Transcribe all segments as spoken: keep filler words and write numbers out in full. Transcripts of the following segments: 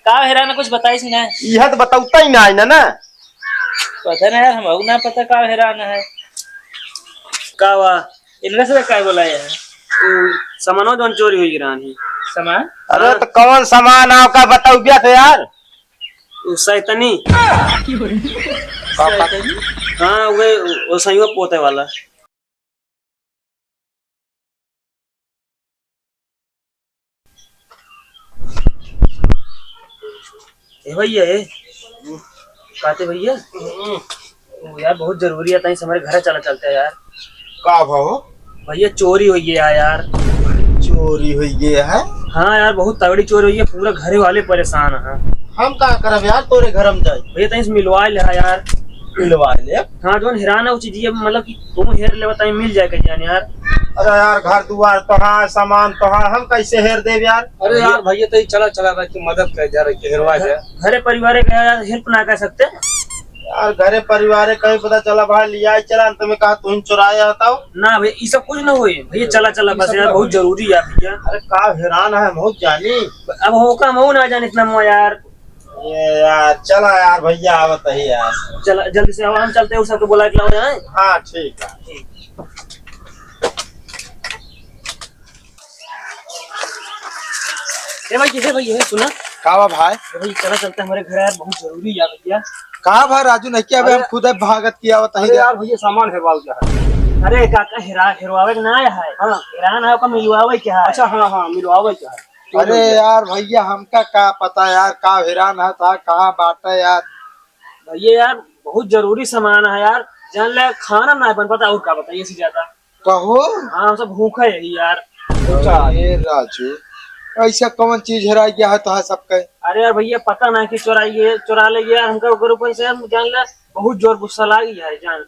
का हेरान है, कुछ बताइस ना? इहे तो बतौता ही ना है ना, ना। पता ना यार, हमहू ना पता का हेरान है। का वा, इनका से काय बोला है? उ सामानो जौन चोरी हुई गिरान है। सामान? अरे हाँ। तो कौन सामान आओ का बताऊ गया था यार? उ सैतनी। का, का? सैतनी? हाँ, वे, वो सही पोते वाला। ए भैया, ए। काते भैया? ओ यार, बहुत जरूरी है, तहीं से हमरे घरे चला चलते हैं यार। का भाव? भैया, चोरी हुई है यार। चोरी हुई है? हाँ यार, बहुत तगड़ी चोरी हुई है, पूरा घरे वाले परेशान हैं। हम का करब यार, तोरे घर में जाई। भैया, तहीं से मिलवा ले यार। मिलवा ले। हाँ, जौन हेरान है, वो चीज ये मतलब कि तुम हेर लेवा, तहीं मिल जाए कहीं यार। अरे यार, घर दुआर तोहार, सामान तोहार, हम कैसे हेर देब यार? अरे यार, भैया, तो ही चला, चला रहा कि मदद कर जा रहा कि हेरवा दे। घरे परिवारे का यार हेल्प ना कर सकते? यार, घरे परिवारे कहीं पता चला भाई, लिया ही चला, अंत में कहा तुम चुराए आता हो। ना भैया, ये सब कुछ ना होई भैया, चला, चला, ये बस सब यार, ना बहुत होई। जरूरी है भैया। अरे, का हेरान है, बहुत जानी। अब हो का, हम ना जाने इतना मुआ यार। ये यार, चला यार, भैया आवत है यार। चला, जल्दी से आओ, हम चलते हैं, उ सबके बुला के लाओ यहाँ। हाँ, ठीक है। ए भाई, ए भाई, ए सुना। का बा भाई? ए भाई, चला चलते हैं हमारे घर यार, बहुत जरूरी है भैया। का भाई राजू, नहीं क्या अबे हम अरे खुद भागत किया आवत है अरे यार। यार भैया, सामान हेरवाल गया है। अरे काका, हेरा, हेरवावे के ना आया है। हाँ। हेरान है, ओका मिलवावे के है। अच्छा, हाँ, हाँ, मिलवावे के है। अरे यार भैया, हमका का पता यार, का हेरान है था, कहाँ बाटे यार। भैया यार, बहुत जरूरी सामान है यार, जान ले खाना ना बन पाता, और का बताइए, इससे ज्यादा। कहो? हाँ, हम सब भूखा है यार। अच्छा। ए राजू, ऐसा कौन चीज हेराई गया है तोहार सबके? अरे यार भैया, पता ना कि चोराई गए, चोरा ले गया, हमका ओकर ऊपर से हम जान ले बहुत जोर गुस्सा लाग गया है जान।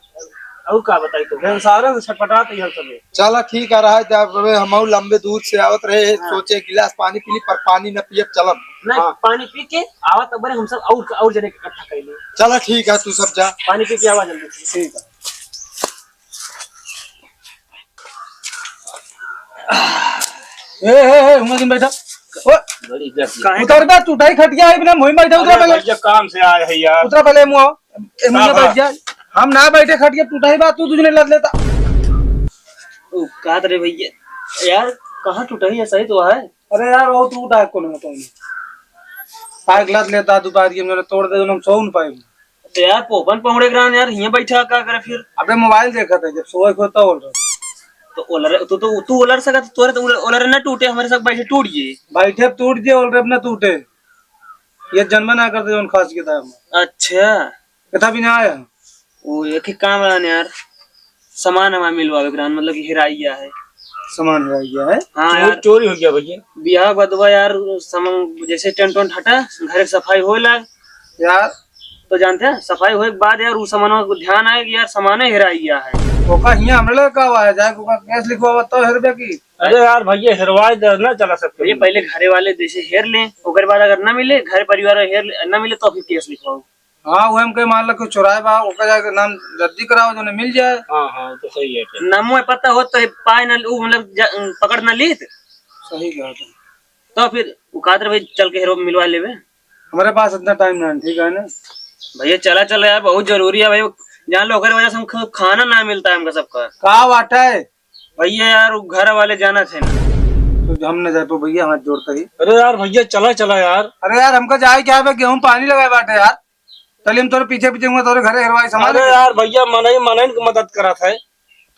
और का बताई तो? बेंसारा से छटपटात ही हम सभी। चला ठीक है, रहा जब हमहू लंबे दूर से आवत रहे, हाँ। सोचे गिलास पानी पी ली, पर पानी न पियब, चलब। नहीं, हाँ। पानी पी के आवत अब हम सब और, और जने के इकट्ठा कर ले। चला ठीक है, तू सब जा। पानी पी के आवा जल्दी से। ठीक है। ए, ए, ए, हुआं जिन बैठा। ओ, बड़ी गलती। काहे उतर बे, टूटाई खटिया है, बिना मुँह बैठा, उतरा अरे पहले। भैया, काम से आए हैं यार। उतरा पहले मुँह। ए, मुँह का बैठ बा? जा। हम ना बैठे खटिया, टूटाई बा, तू तुझने लद लेता। ओ, का रे भैया, यार, कहाँ टूटाई है, सही तो है। अरे यार, वो टूटा है, कौन बताऊँ? आग लद लेता, दोपहर के मैंने तोड़ दे, हम सौ न पाए। तो यार, पोपन पहुड़े ग्रान यार, हियाँ बैठा का करे फिर? अबे मोबाइल देखत है, जब सोए को तो ओलर। तो ओलर, तू तो, तू ओलर सका, तो तोरे तो ओलर, ओलर ना टूटे, हमारे सब बैठे टूट गए। बैठे टूट गए, ओलर ना टूटे। ये जन्म ना करते, जौन खास के था हम। अच्छा। कथा भी ना आया। वो एक ही काम रहने यार, सामान हमारे मिलवावे ग्रान, मतलब कि हेराइया है। सामान हेराइया है? हाँ चोर-, यार। चोरी हो गया भैया। बियाह के बाद हुआ यार, सामान जैसे टेंट वेंट हटा, घर की सफाई होए लाग। यार। तो जानते हैं, सफाई होए के बाद यार, उस सामान को ध्यान आए कि यार, सामान हेराइया है। ओका हियाँ हमरे लगे का हुआ है, जाए ओका केस लिखवावा तो हेरबे की। अरे यार भैया, हेरवाए दे, ना चला सकते भैया, हम। पहले घरे वाले जैसे हेर लें, ओकर बाद अगर ना मिले, घर परिवार हेर ले, ना मिले तो फिर केस लिखवाओ। हाँ, वो हम कहे मान लो कि चुराए बा, ओकर जाके नाम जल्दी कराओ, जो मिल जाए। हाँ, हाँ, तो सही है फिर। नामो है पता हो तो पाए ना, उ मतलब जा-, पकड़ ना लीत। सही कहा तुम। तो फिर उ कहत रहे, "भाई, चल के हेरो मिलवा लेबे।" हमारे पास इतना टाइम ना है, ठीक है ना? भैया, चला, चला यार, बहुत जरूरी है भाई। जान लो, ओकरे वजह से हम ख-, खाना ना मिलता है हमका सबका। का बात है? भैया यार, वो घर वाले जाना थे ना। तो हम ना जाए तो भैया, हाथ जोड़ता ही। अरे यार भैया, चला, चला यार। अरे यार, हमका जाए क्या है, गेहूं पानी लगाए बाटे यार। चलिए, हम तोरे पीछे पीछे हुआ, तोरे घरे हेरवाई सामान अरे लेके। यार भैया, मनई मनई की मदद करत है।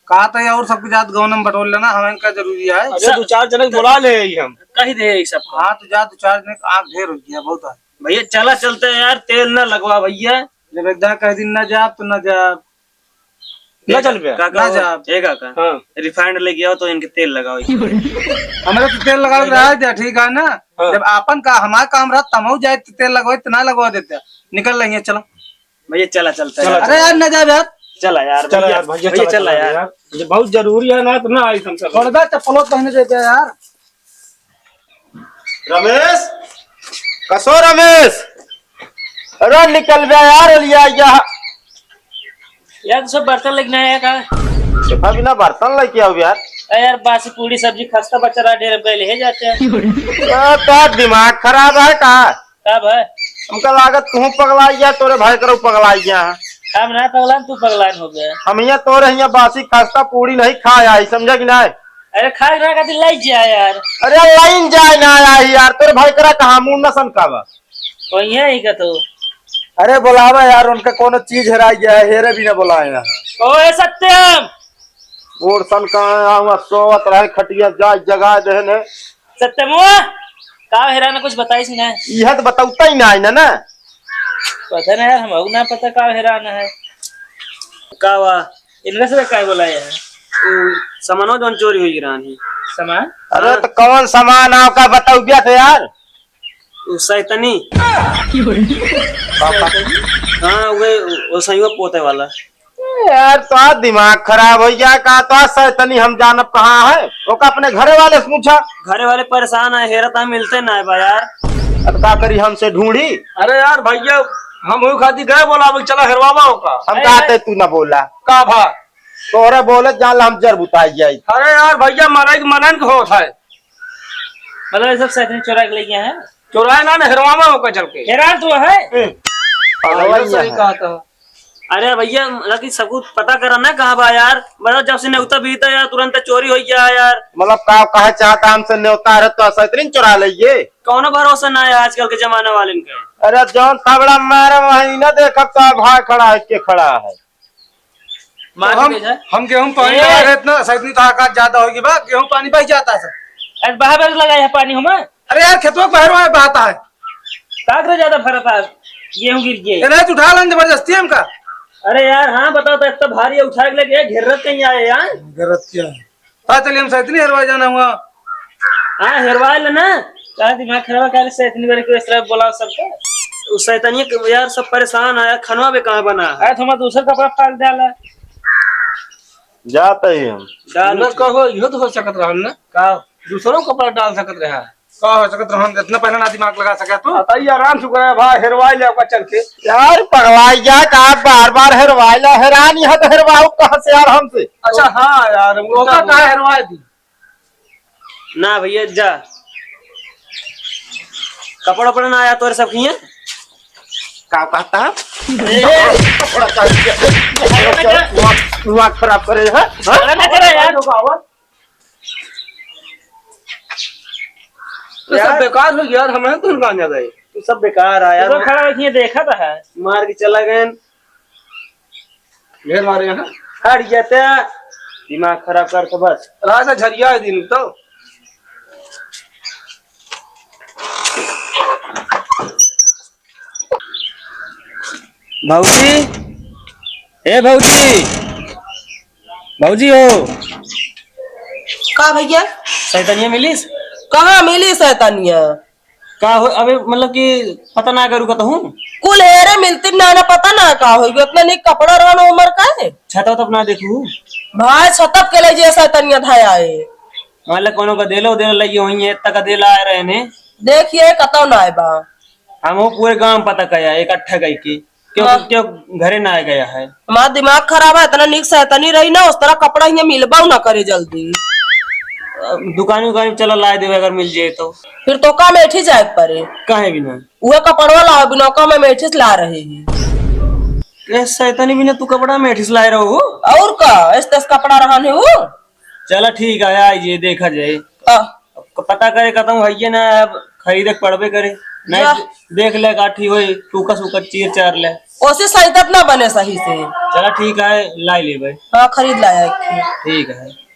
कहा था यार, और सबके जात गौनम बटोर लेना, हमें का जरूरी है। अरे, सब दो चार जने बुला ले आई हम। कही दे ई सब। हाँ, तो जा, दो चार जने, आग ढेर हो गया, बहुत है। भैया, चला चलते हैं यार, तेल ना लगवा भैया। जब एक दां कह दिन ना जा, तो ना जा। ना चल बे। काका ना हो, जा। ए काका। हाँ। Refined लेके आओ तो इनके तेल लगाओ। हमारे तो तेल लगावे के रहा दे, ठीक है ना? हाँ। जब आपन का, हमारा काम रहा, तमहू जाए तो तेल लगवाए, तो ना लगवा देते। निकल लेंगे, चलो। भैया, चला, चलता है चला, यार। अरे यार, ना जा यार। चला यार, चला भैया। यार, भैया, भैया, चला, चला चला यार। यार। ये बहुत जरूरी है ना, तो ना आई हम सब। छोड़ दे, चप्पलों पहने दे दे यार। रमेश, कसो रमेश, अरे निकल बे यार, लिया या। यार, तू सब बर्तन लेके ना आया का? देखा बिना बर्तन लेके आओ यार। अरे यार, बासी पूरी सब्जी खस्ता बच्चा रहा, ढेर गए ले जाते हैं। अ, का दिमाग खराब है का? का भाई? हमका लागत तू पगलाई गया, तोरे भाई करो पगलाई गया है। हम ना पगलान, तू पगलान हो गया। हम यहाँ तोरे यहाँ बासी खस्ता पूरी नहीं खाया है, समझा कि नहीं? अरे खाए ना खातिर लाई जा यार। अरे लाइन जाए ना आया है यार, तोरे भाई करा कहाँ मूड नसन का बा? वही है ही का तो। अरे बोलावा यार, उनका कोनो चीज हेराई गया है, हेरे भी ना बोलाए यहाँ। ओ ए सत्यम। बूढ़ सन कहाँ आऊँ, सोवत रहे खटिया जाए जगा देहन है। सत्यमुआ, का हेरान है, कुछ बताइस ना। इहे तो बतौता ही ना है ना, ना। पता ना यार, हमहू ना पता का हेरान है। का वा? इनका से का बोला है? उ सामानो जौन चोरी हुई रानी। सामान? अरे हाँ। तो कौन सामान आपका बताऊ गया था यार? उ सैतनी। पापा। हाँ, वे, वो सही पोते वाला। ए यार, तो आज दिमाग खराब हो गया का? तो आज सैतनी हम जानब कहाँ है? ओका अपने घरे वाले से पूछा। घरे वाले परेशान है, हेरत है, मिलते ना है बा यार। अब का करी, हमसे ढूंढी? अरे यार भैया, हम हुई खाती गए बोला, अब चला हेरवावा ओका। हम अरे कहते तू ना बोला। का भा? तोहरे बोले जान ला हम जर बुताई जाई। अरे यार भैया, मरे के मनन के होत है। मतलब ये सब सैतनी चोरा के ले गया है? चोराए ना, ना हेरवावा ओका चल के। हेरान तो है। ए, अरे, पागल ये ही सही है। कहा था। अरे भैया, मतलब कि सबूत पता करा ना कहाँ बा यार। मतलब जब से नेवता बीता यार, तुरंत चोरी हो गया यार। मतलब का कहे चाहता हमसे, नेवता रहे तो सैतनी चुरा लेइए। कौनो भरोसा ना है आजकल के जमाना वाले का। अरे जौन थबड़ा मारे वही ना देखब तो भाई खड़ा है के खड़ा है। मार हम, के भेजा। हम गेहूं पानी ए! लगा रहे इतना सैतनी तो आकाश ज्यादा होगी बा, गेहूं पानी बह जाता है सब। अरे बाहर लगा है पानी हम। अरे यार खेतवा के बाहर वाला बहाता है। का करे ज्यादा फरक है? गेहूं गिर गए। ए, नहीं, तू उठा लेन जबरदस्ती हमका। अरे यार, हाँ, बताओ तो, इतना भारी है, उठा के लेके घेर रख कहीं आए यार। घेर रख क्या है? हाँ, चलिए, हम सैतनी हेरवा जाना हुआ। हाँ, हेरवा ले ना। का दिमाग खराब है, काहे से इतनी बार क्यों इस तरह बोला सबका? उस सैतनिया के यार, सब परेशान है यार, खनवा भी कहाँ बना है? अरे, तुम्हारा दूसरा कपड़ा फाड़ डाला। जाते ही हम। डाल ना उठे। कहो, इहो तो हो सकत रहन ना। का? दूसरो कपड़ा डाल सकत रहा। का हो सकत रहन, इतना पहले ना दिमाग लगा सके तू? आ, तो ये आराम से करे भाई, हेरवाई ले ओका चल के। यार, पगलाई जा का, बार-बार हेरवाई ला, हेरान यहाँ तो हेरवाऊ कहाँ से यार हमसे? अच्छा, हाँ यार, ओका काहे हेरवाई दी? ना भैया, जा। कपड़ा उपड़ा ना आया तोरे सब किए? का कहता है? ए, कपड़ा काहे दिया? दिमाग, दिमाग खराब करे है? हाँ? अरे ना करे यार। तो सब यार। बेकार हो गया यार, हमें तो कहाँ जा गए? तू सब बेकार है यार। तू तो खड़ा रखिए, देखा तो है। मार के चला गए। ढेर मारे हैं। हट जाते। दिमाग खराब कर तो बस। राजा झरिया है दिन तो। भौजी, ए भौजी, भौजी हो। का भैया? सैतनिया मिलिस? कहाँ मिली सैतनिया? का हो, अबे मतलब कि पता ना करू कतहूँ? कुल हेरे मिलती ना, ना पता ना का होई, इतना निक कपड़ा रहन उमर का है। छतवा तक ना देखू। भाई छतप के ले जे सैतनिया धाया है। मान ले कोनो का देलो, देलो लगी होई है, इतना का देला आए रहे ने। देखिए कतौ ना आए बा। हम वो पूरे गांव पता कया इकट्ठा कई के। क्यों, हाँ। क्यों घरे ना आ गया है? हमारा दिमाग खराब है, इतना निक सैतनी रही ना, उस तरह कपड़ा हियाँ मिलबा ना करे जल्दी। अब दुकान उकान चला लाए देवे अगर मिल जाए तो। फिर तो का मेठी जाए के परे? काहे बिना? उहे कपड़वा लाओ, बिना का मैं मेठी से ला रहे हैं। ए, सैतनी बिना तू कपड़ा मेठी से लाए रहो? और का, इस तस कपड़ा रहन है वो? चला ठीक है, आई जे देखा जाए। आ। अब क-, पता करे कतहूँ हइये ना, अब खरीदे के पड़बे करे। नहीं, जा। दे-, देख ले काठी होई, टूका सूका चीर चार ले। ओसे सैतत ना बने सही से। चला ठीक है, लाई लेबे। हाँ, खरीद लाया एक ठे। ठीक है।